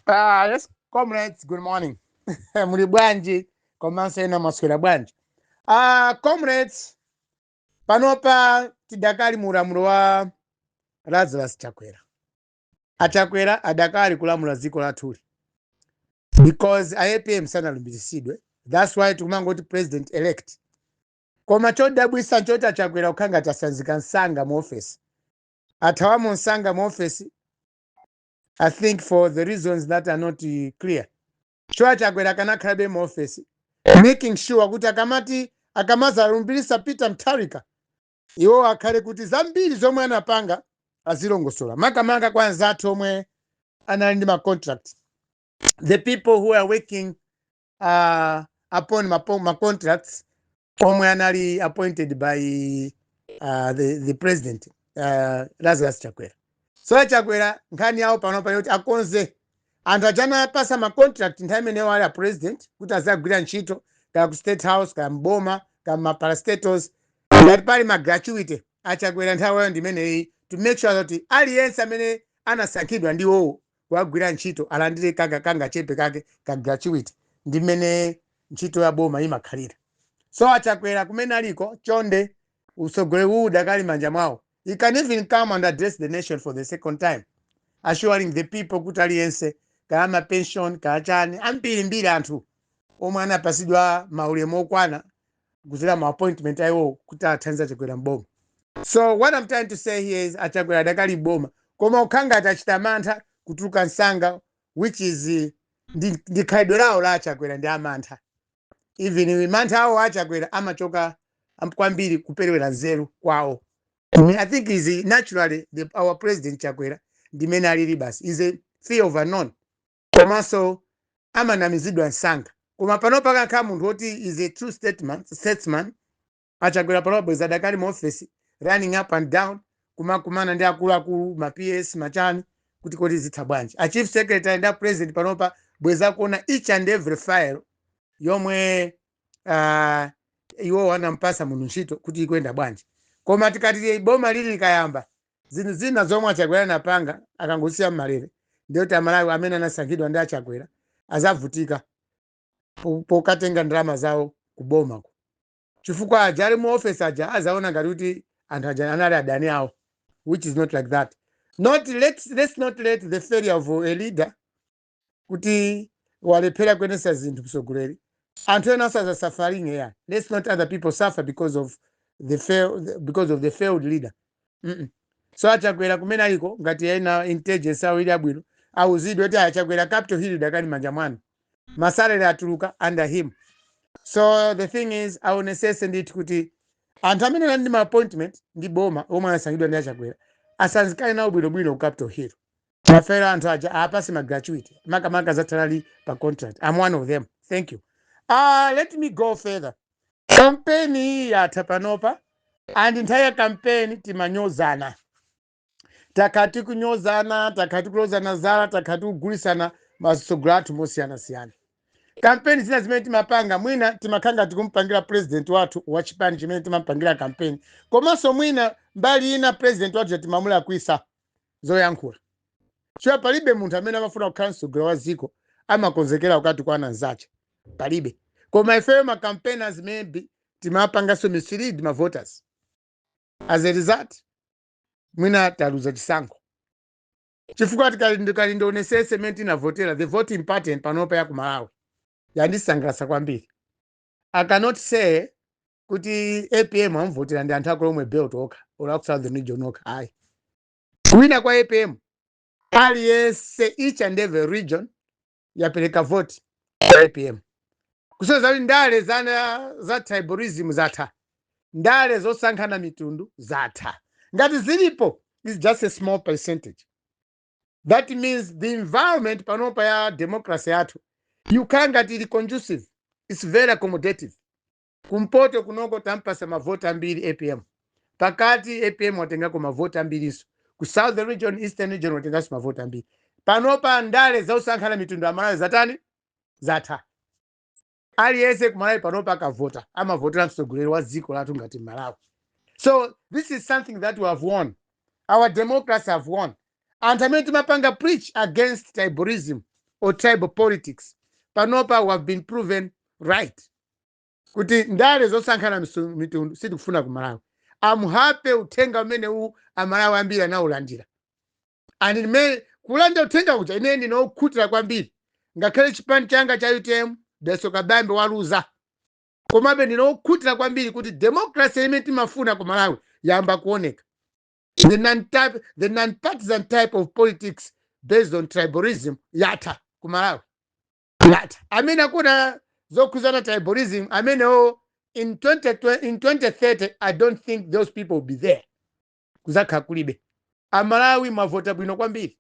Yes, comrades, good morning. Muli bwanji komanso ena mwaswera bwanji? Comrades, panopa tidakali mu ulamuliro wa Lazarus Chakwera. Achakwera adakali kulamula dziko lathuli because APM sanalumbiritsidwe. That's why tikumangoti president elect. Koma chodabwitsa nchoti Achakwera kukhala ngati asanzika msanga mu office. Athawamo msanga mu office, I think for the reasons that are not clear. Cho Achakwera akanakhalabe mu office, making sure kuti akamati akamazalumbiritsa Peter Mutharika, iwo akhale kuti zambiri zomwe anapanga azilongosola, makamaka kwa anzathu omwe anali ndi ma contract, the people who are working upon ma contracts omwe anali appointed by the president, Lazarus Chakwera. So Chakwera nkhani yawo panopa yoti akonze anthu aja anapasa ma contract nthawi imeneyo ali a president kuti azagwira ntchito kaya ku State House, kaya mboma, kaya ma parastatals, ngati pali ma gratuity, Achakwera nthawi yayo ndimeneyi to make sure that aliyense amene anasankhidwa ndi iwowo kuwagwira ntchito alandire kanga kanga chepe kake ka gratuity. Ndi mmene ntchito ya boma imakhalira. So Achakwera kumene aliko, chonde, utsogoleri uwu udakali manja mwawo. He can even come and address the nation for the second time, assuring the people kuti aliyense kaya ma pension, kaya chani, ambirimbiri anthu omwe anapasidwa maulemu okwana kudzera ma appointment ayiwo kuti athandize Achakwera mboma. So what I'm trying to say here is Achakwera adakali boma, koma ukhala ngati achita mantha kutuluka msanga, which is ndi khalidwe lawo la Achakwera, ndi amantha. Even mantha awo Achakwera amachoka kwambiri kuperewera nzeru kwawo. I think is naturally our president Chakwera ndimene alili basi, is a fear of unknown, komanso amanamizidwa msanga. Koma pano pakakhala munthu woti is a true statesman, Achakwera pano bweza adakali mu office, running up and down, kumakumana ndi akuluakulu, ma PS, machani, kuti kodi zitha bwanji. A chief secretary ndi a president panopa bweza kuona each and every file yomwe iwo anampasa munthu ntchito kuti ikuyenda bwanji. Koma tikati boma lili likayamba, zinthu zina zomwe Achakwera anapanga akangosiya mmalere, ndiyoti Amalawi amene anasankhidwa ndi Achakwera azavutika pokatenga ndalama zawo kubomako, chifukwa aja ali mu office aja azaona ngati kuti anthu aja anali adani awo, which is not like that. Not let's not let the failure of a leader, kuti walephera kuyendetsa zinthu mtsogoleri, anthu ena asaza suffering here. Let's not other people suffer because of the failed leader. So Achakwera kumene aliko, ngati ena intelligence awo ili abwino, awuzidwe kuti Achakwera, Capital Hill dakali manja mwanu, ma salary atuluka under him. So the thing is, aonesese ndithu kuti anthu amene ali ndi ma appointment ndi boma omwe anasankhidwa ndi Achakwera asanzikane nawo bwinobwino ku Capital Hill. Mafera anthu aja apase ma gratuity, makamaka zathalali pa contract. I'm one of them. Thank you. Let me go further. Kampeni iyi yatha panopa, and nthawi ya kampeni timanyozana, takati kunyozana, takati kulozana zala, takati kugulisana masogolo athu mosiyanasiyana. Kampeni zina zimene timapanga, mwina timakhala tikumpangira president wathu wa chipani chimene timampangira kampeni, komanso mwina mbali ina president wathu timamulakwisa zoyankhula, chifukwa palibe munthu amene amafuna kukhala mtsogoleri wa dziko amakonzekera kukati kwa ananzache, palibe. Koma ifeyo ma campaigners maybe timapanganso mislead ma voters. As a result, mwina taluza chisankho, chifukwa tikali ndionesese mmene tinavotera, the voting pattern panopa ya ku Malawi yandisangalatsa kwambiri. I cannot say kuti APM amvotera ndi anthu akulomwe belt okha or aku Southern Region okha, ayi. Wina kwa APM aliyense, each and every region yapereka vote kwa APM, kusonyeza kuti ndale za tribalism zatha, ndale zosankhana mitundu zatha. Ngati zilipo, is just a small percentage. That means the environment panopa ya democracy yathu ikukhala ngati ili conducive, it's very accommodative. Kumpoto kunoko tampasa mavoti ambiri APM, pakati APM watengako mavoti ambiriso, ku Southern Region, Eastern Region watenganso mavoti ambiri. Panopa ndale zausankhana mitundu Amalawi zatani? Zatha. Aliyense kumalawi panopa akavota amavotera mtsogoleri wa dziko lathu ngati Malawi. So this is something that we have won. Our democracy have won. Anthu amene timapanga preach against tribalism. or tribal politics. Panopa we have been proven right kuti ndale zosankhana mitundu sitikufuna ku Malawi. I'm happy uthenga umenewu Amalawi ambiri anawulandira, and ndimene kulandira uthenga kuja ine ndinokhutira kwambiri. Ngakhale chipani changa cha UTM, Dalitso Kabambe waluza, komabe ndinokhutira kwambiri kuti democracy imene timafuna ku Malawi yamba kuoneka. The non-partisan type of politics based on tribalism yatha ku Malawi, yatha. Amene akuna zokhuzana tribalism amenewo, in 2030 I don't think those people will be there. Kuzakhala kulibe. Amalawi mwavota bwino kwambiri.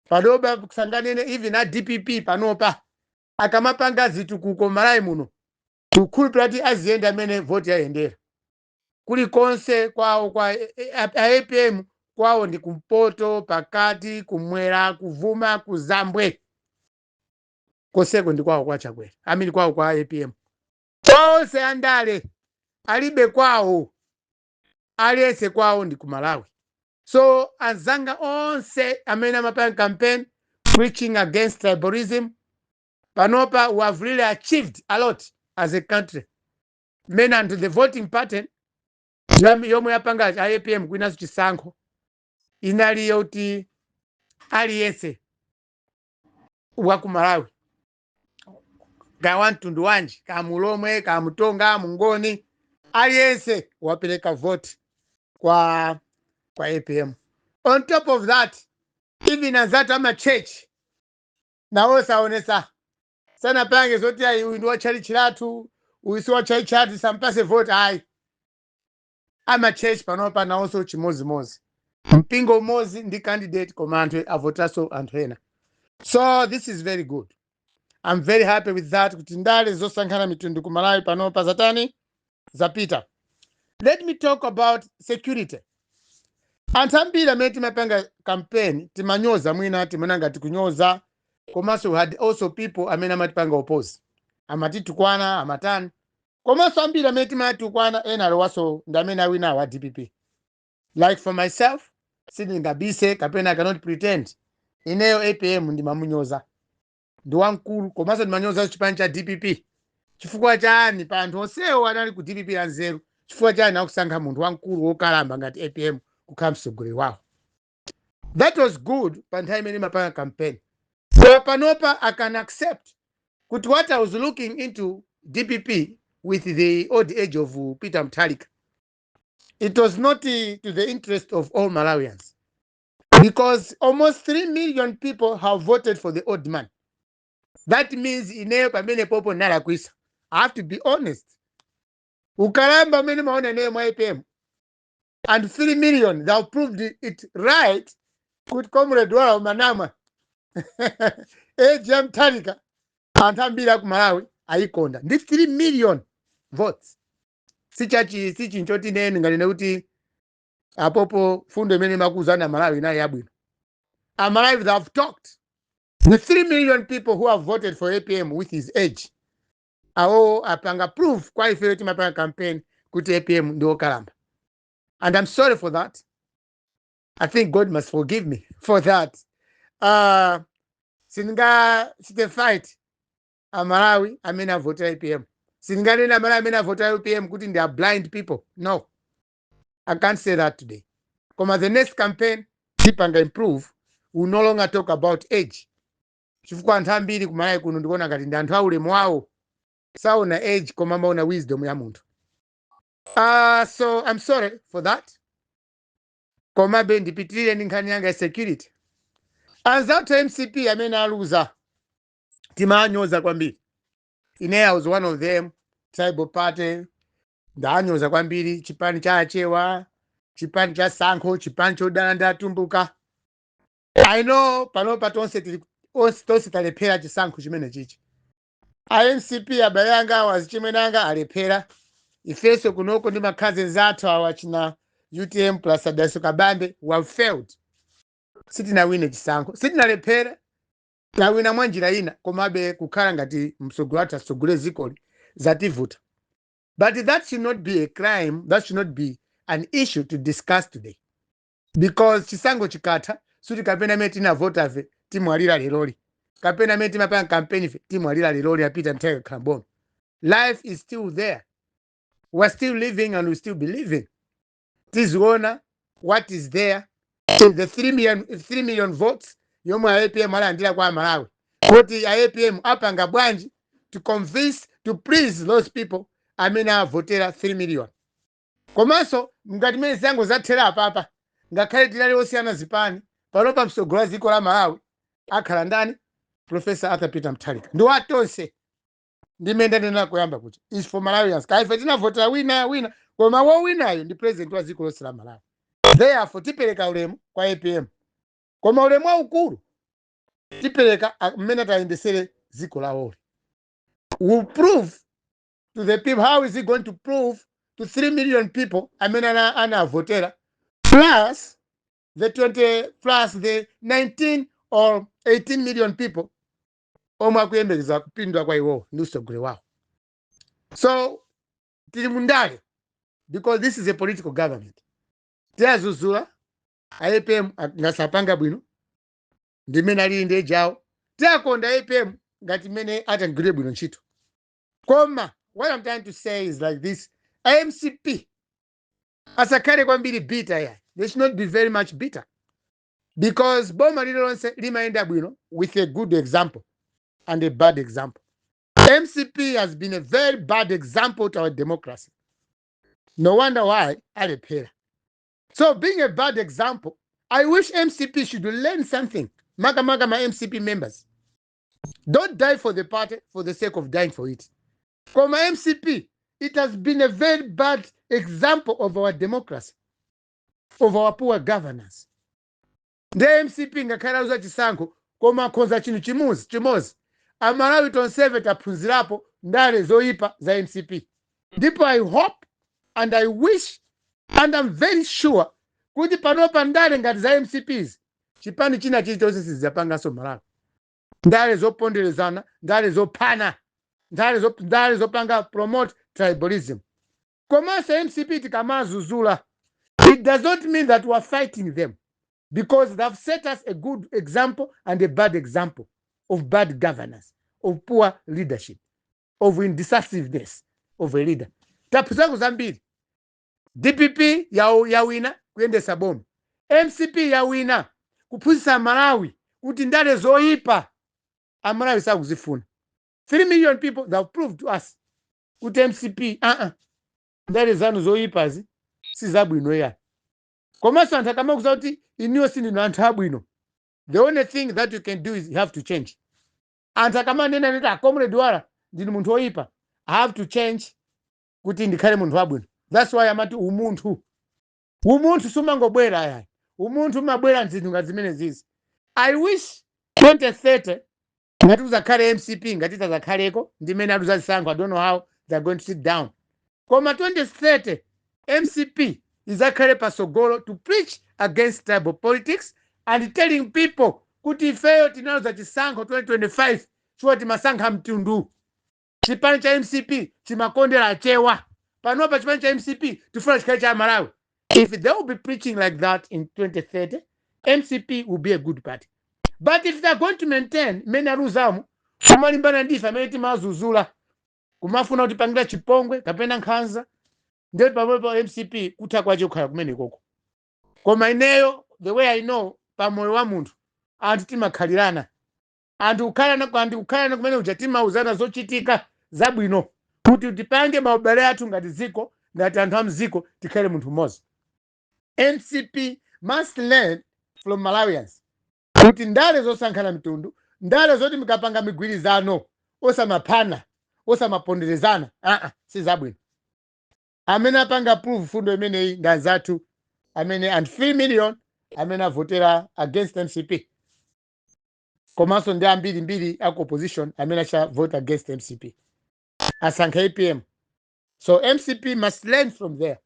Panopa kusanganene even a DPP panopa akamapanga zitukuko Malawi muno, kukhulupirira kuti aziyenda amene voti yayendera kulikonse kwawo kwa a APM. Kwawo ndi kumpoto, pakati, kumwera, kuvuma, kuzambwe, koseko ndi kwawo kwa Chakwera, amini kwawo kwa APM. Onse andale alibe kwawo, aliyense kwawo ndi ku Malawi. So anzanga onse amene amapanga campaign preaching against tribalism, panopa we have really achieved a lot as a country. Mmene anthu, the voting pattern yomwe yapanga a APM kwinaso chisankho inali yoti aliyense wa ku Malawi, ka wa mtundu wanji, ka Mulomwe, ka Mutonga, Mungoni, aliyense wapereka vote kwa APM. On top of that, even anzathu ama church nawo saonesa, sanapange zoti ayi, uyu ndi wa tchalitchi lathu, uyu si wa tchalitchi lathu, sampase vote, ayi. Ama church panopa nawonso chimozimozi, mpingo umodzi ndi candidate, koma anthu avotanso anthu ena. So this is very good. I'm very happy with that, kuti ndale zosankhana mitundu ku Malawi panopa zatani? Zapita. Let me talk about security. Anthu ambiri amene timapanga campaign timanyoza, mwina timaona ngati kunyoza, komanso we had also people amene amatipanga oppose, amatitukwana, amatani. Komanso ambiri amene timatukwana ena alowaso ndi amene awina wa DPP. Like for myself, sindingabise kapena I cannot pretend, ineyo APM ndimamunyoza, ndi wamkulu, komanso ndimanyoza chipani cha DPP. Chifukwa chani? Pa anthu onsewo anali ku DPP anzeru, chifukwa chani akusankha munthu wamkulu wokalamba ngati APM kukhala mtsogoleri wawo? That was good pa nthawi imene imapanga campaign. So panopa I can accept kuti what I was looking into DPP with the old age of Peter Mutharika, it was not to the interest of all Malawians, because almost 3 million people have voted for the old man. That means ineyo pamene popo nalakwisa. I have to be honest. Ukalamba amene maona ineyo mwa APM and 3 million, they have proved it right kuti Comrade wala umanama. Age ya Mutharika anthu ambiri aku Malawi ayikonda ndi 3 million votes. Sichachi si chinthu choti ine ndinganene kuti apopo fundo imene imakuuzana Malawi inayi yabwino. Amalawi, they have talked. The 3 million people who have voted for APM with his age, awo apanga proof kwa ife timapanga campaign kuti APM ndi wokalamba, and I'm sorry for that. I think God must forgive me for that. Sindingachite fight Amalawi amene avotera APM. Sindinganene Amalawi amene avotera APM kuti they are blind people. No, I can't say that today. Koma the next campaign tipanga improve, we no longer talk about age, chifukwa anthu ambiri kumalawi kuno ndikuona ngati ndi anthu aulemu wawo, saona age koma amaona wisdom ya munthu. So I'm sorry for that. Komabe ndipitirire ndi nkhani yanga ya security. Anzathu MCP amene aluza timanyoza kwambiri. Ine, I was one of them. Tribal party, ndanyoza kwambiri, chipani cha Achewa, chipani cha sankho, chipani chodana ndi Atumbuka. I know panopa tonse tili onse, tonse talephera chisankho chimene chichi. A MCP, abale anga awa, azichimwene anga alephera. Ifenso kunoko ndi ma cousins athu awa china UTM plus Adaso Kabambe, we have failed. Sitinawine chisankho, sitinalephera, tawina mwa njira ina, komabe kukhala ngati mtsogoleri wathu atsogolere dzikoli zativuta. But that should not be a crime, that should not be an issue to discuss today, because chisankho chikatha, suti kapena amene tinavotave timwalira leroli. Kapena amene timapanga campaign ife timwalira lero, a Peter Mutharika khala mboma. Life is still there. We're still living and we still believing. Tiziona what is there in the 3 million, 3 million votes yomwe a APM alandira kwa Malawi, kuti a APM apanga bwanji to convince, to please those people amene avotera 3 million. Komanso ngati mene zango zathera apapa, ngakhale tinali osiyana zipani, panopa msogolo wa dziko la Malawi akhala ndani? Professor Arthur Peter Mutharika ndi watonse. Ndimene ndanena kuyamba kuti is for Malawians. Kaife tinavotera wina wina, koma wowinayo ndi president wa dziko lonse la Malawi. Therefore tipereka ulemu kwa APM, koma ulemu waukulu tipereka mmene tayendesere dziko lawoli. Will prove to the people. How is he going to prove to 3 million people amene anavotera plus the 20 plus the 19 or 18 million people omwe akuyembekeza kupindula kwa iwowo ndi usogolo wawo? So tili mundale because this is a political government. Tiyazuzula APM ngasapanga bwino ndimene alili ndi ejawo. Tiyakonda APM ngati mmene atagwire bwino ntchito. Koma what I'm trying to say is like this: MCP asakhale kwambiri bitter ya. They should not be very much bitter, because boma lililonse limayenda bwino with a good example and a bad example. MCP has been a very bad example to our democracy. No wonder why alephera. So being a bad example, I wish MCP should learn something. Maka maka ma MCP members, don't die for the party for the sake of dying for it. Koma MCP, it has been a very bad example of our democracy, of our poor governance. Nde MCP ngakhale auza chisankho, koma akhonza chinthu chimodzi chimodzi: Amalawi tonsefe taphunzirapo ndale zoyipa za MCP. Ndipo I hope and I wish and I'm very sure kuti panopa ndale ngati za MCPs chipani china chilichonse sizidzapanganso Malawi. Ndale zoponderezana, ndale zophana, ndale zopanga promote tribalism. Komanso MCP tikamazuzula, it does not mean that we are fighting them, because they have set us a good example and a bad example of bad governance, of poor leadership, of indecisiveness of a leader. Taphunzako zambiri. DPP yawina kuyendesa boma, MCP yawina kuphunzitsa Malawi kuti ndale zoyipa Amalawi sakuzifuna. 3 million people, they have proved to us kuti MCP, ndale zanu zoyipazi sizabwino ya. Komanso anthu akamakuza kuti iniwo sindinu anthu abwino, the only thing that you can do is you have to change. Anthu akamanena niti, "Ah, Comrade Wala, ndinu munthu woyipa," I have to change kuti ndikhale munthu wabwino. That's why amati umunthu, umunthu sumangobwera ayayi. Umunthu umabwera mzinthu ngati zimene zizi. I wish 2030 ngati uzakhale MCP, ngati itazakhaleko ndimene atuzazisankho, I don't know how they're going to sit down, koma 2030 MCP izakhale pasogolo to preach against tribal politics and telling people kuti ifeyo tinaluza chisankho 2025 chifukwa timasankha mtundu. Chipani cha MCP chimakondera Achewa. Panopa chipani cha MCP tifuna chikhale cha Malawi. If they will be preaching like that in 2030, MCP will be a good party. But if they're going to maintain mmene aluzamo, kumalimbana ndife amene timazuzula, kumafuna kutipangira chipongwe kapena nkhanza, ndiye pamwepo MCP kutha kwache kukhala kumene koko. Koma ineyo, the way I know, pamoyo wa munthu anthu timakhalirana, anthu kukhalana kumene kuja timauzana zochitika zabwino kuti tipange maubale athu ngati ziko, ngati anthu a mziko tikhale munthu mmodzi. MCP must learn from Malawians kuti ndale zosankhana mitundu, ndale zoti mukapanga migwirizano osamaphana, osamaponderezana, si zabwino. Amene apanga prove fundo imeneyi ndi anzathu amene anthu 3 million amene avotera against MCP, komanso ndi ambirimbiri aku opposition amene acha vote against MCP, asankha APM. So MCP must learn from there.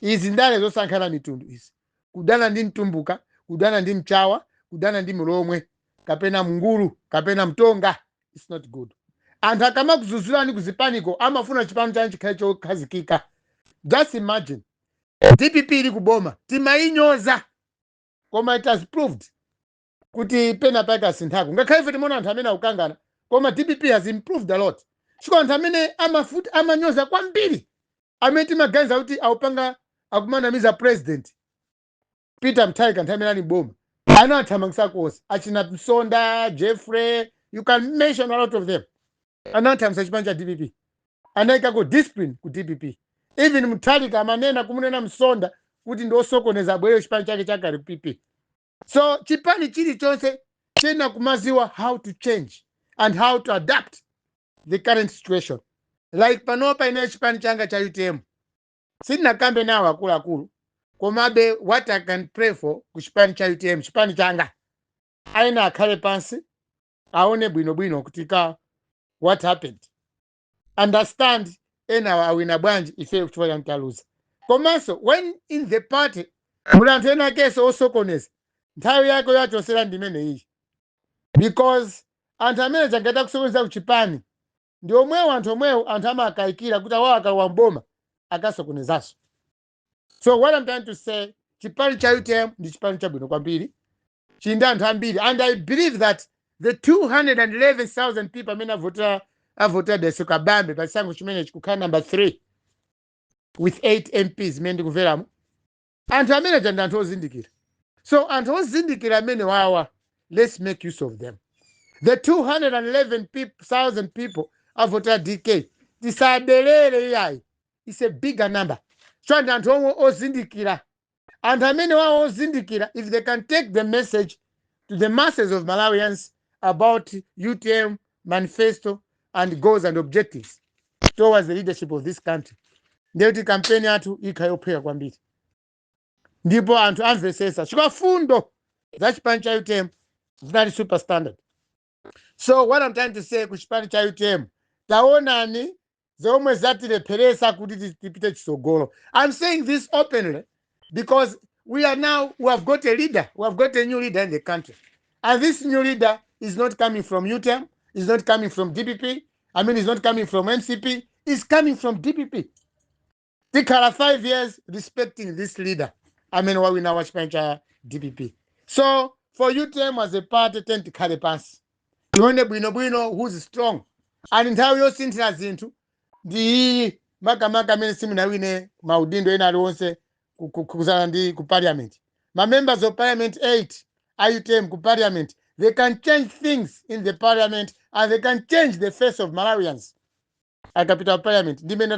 Izi ndale zosankhana mitundu izi, kudana ndi Mtumbuka, kudana ndi Mchawa, kudana ndi Mlomwe kapena Mngulu kapena Mtonga, it's not good. Anthu akamakuzuzulani kuzipaniko amafuna chipani chanu chikhale chokhazikika. Just imagine, DPP ili kuboma timayinyoza, koma it has proved. Kuti pena pake asinthako, ngakhale ife timaona anthu amene akukangana, koma DPP has improved a lot, chifukwa anthu amene amafuta, amanyoza kwambiri, amene timaganiza kuti akupanga, akumanamiza President Peter Mutharika nthawi imene ali boma, anathamangisa konse. Achina Msonda, Jeffrey, you can mention a lot of them, anathamangisa chipani cha DPP, anayikako discipline ku DPP. Even Mutharika amanena, kumunena Msonda kuti ndi osokoneza, abwere chipani chake chakale ku PP. So chipani chilichonse chena kumaziwa how to change and how to adapt the current situation. Like panopa ineyo chipani changa cha UTM, sindinakambe nawo akuluakulu, komabe what I can pray for ku chipani cha UTM, chipani changa, aina akhale pansi, aone bwinobwino kuti ka what happened, understand ena awina bwanji, ife chifukwa chani taluza. Komanso when in the party muli anthu ena akenso osokoneza, nthawi yake yachosera ndimene iyi, because anthu amene changata kusokoneza kuchipani ndi omwewo, anthu omwewo anthu amakayikira kuti awawo akalowa mboma akasokonezanso. So what I'm trying to say, chipani cha UTM ndi chipani chabwino kwambiri, chili ndi anthu ambiri, and I believe that the 211,000 people amene avotera Dalitso Kabambe pa chisankho chimene chikukhala number 3 with 8 MPs imene ndikumveramo, anthu amene aja ndi anthu ozindikira. So anthu ozindikira amene wawa, let's make use of them. The 211,000 people avotera DK, tisadelere iyayi, it's a bigger number. So ndi anthu omwe ozindikira, anthu amene wawo ozindikira, if they can take the message to the masses of Malawians about UTM manifesto and goals and objectives towards the leadership of this country, ndekuti kampeni yathu ikhala yophweka kwambiri ndipo anthu amvesesa, chifukwa fundo za chipani cha UTM zinali super standard. So what I'm trying to say ku chipani cha UTM, taonani zomwe zatilepheresa kuti tipite chitsogolo. I'm saying this openly because we are now we have got a leader, we have got a new leader in the country, and this new leader is not coming from UTM, is not coming from DPP, I mean, is not coming from MCP, is coming from DPP. Tikhala 5 years respecting this leader amene wawina wa chipani cha DPP. So for UTM as a party, ten tikhale pansi, tione bwinobwino who's strong, and nthawi yosinthira zinthu ndi iyi, makamaka amene simunawine maudindo ena aliwonse kuzana ndi ku parliament. Ma members of parliament 8 a UTM ku parliament, they can change things in the parliament and they can change the face of Malawians akapita ku parliament ndi mene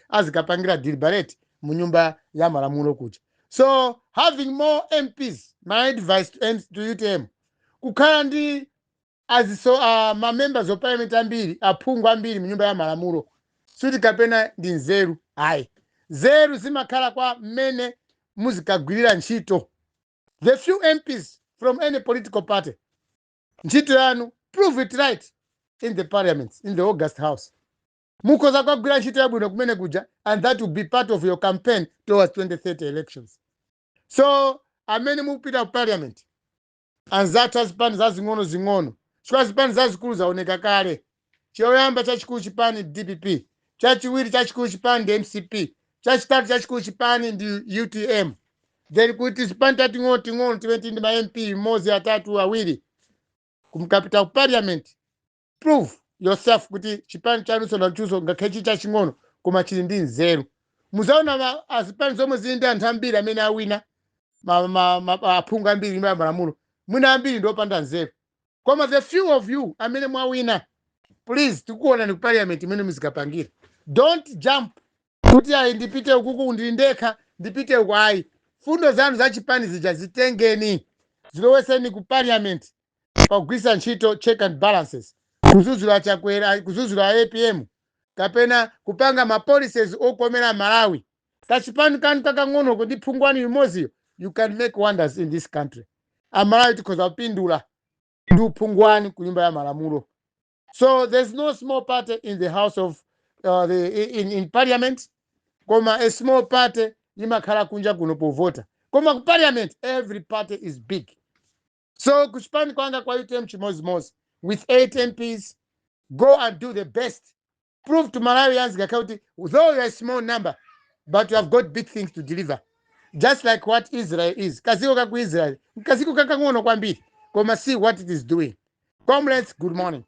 azikapangira deliberate mu nyumba ya malamulo kuja. So having more MPs, my advice to UTM, kukhala ndi aziso ma members of parliament ambiri, aphungu ambiri mu nyumba ya malamulo, suti kapena ndi nzeru ayi. Nzeru zimakhala kwa mmene muzikagwirira ntchito. The few MPs from any political party, ntchito yanu, prove it right in the parliament, in the august house. Mukhoza kukagwira ntchito yabwino kumene kuja, and that will be part of your campaign towards 2030 elections. So amene mukupita ku parliament, anzathu azipani zazing'ono zing'ono, chifukwa zipani zazikulu zaoneka kale. Choyamba chachikulu chipani DPP, chachiwiri chachikulu chipani ndi MCP, chachitatu chachikulu chipani ndi UTM. Then kuti zipani tating'ono ting'ono timene tili ndi ma MP mmodzi, atatu, awiri, kumkapita ku parliament, prove yourself kuti chipani chanunso nachunso ngakhale chili chaching'ono koma chili ndi nzeru. Muzaona azipani zomwe zili ndi anthu ambiri amene awina aphungu ambiri ma malamulo, mwina ambiri ndi opanda nzeru. Koma the few of you amene mwawina, please, tikuonani ku parliament imene muzikapangira. Don't jump kuti ayi, ndipite ukuku, ndili ndekha, ndipite uku, ayi. Fundo zanu za chipani zija zitengeni, ziloweseni ku parliament pakugwiritsa ntchito check and balances, kuzuzula Chakwera, kuzuzula APM, kapena kupanga ma policies okomera Malawi. Kachipani kanu kakang'onoko ndi phungu wanu imoziyo, you can make wonders in this country. Amalawi tikhoza kupindula ndi uphungu wanu ku nyumba ya malamulo. So there's no small party in the house of the, in parliament, koma a small party imakhala kunja kuno povota, koma ku parliament every party is big. So kuchipani kwanga kwa UTM chimozimozi, with 8 MPs, go and do the best. Prove to Malawians ngakhale kuti though you're a small number, but you have got big things to deliver, just like what Israel is. Kaziko kaku Israel kaziko kakang'ono kwambiri, Koma see what it is doing. Comrades, good morning.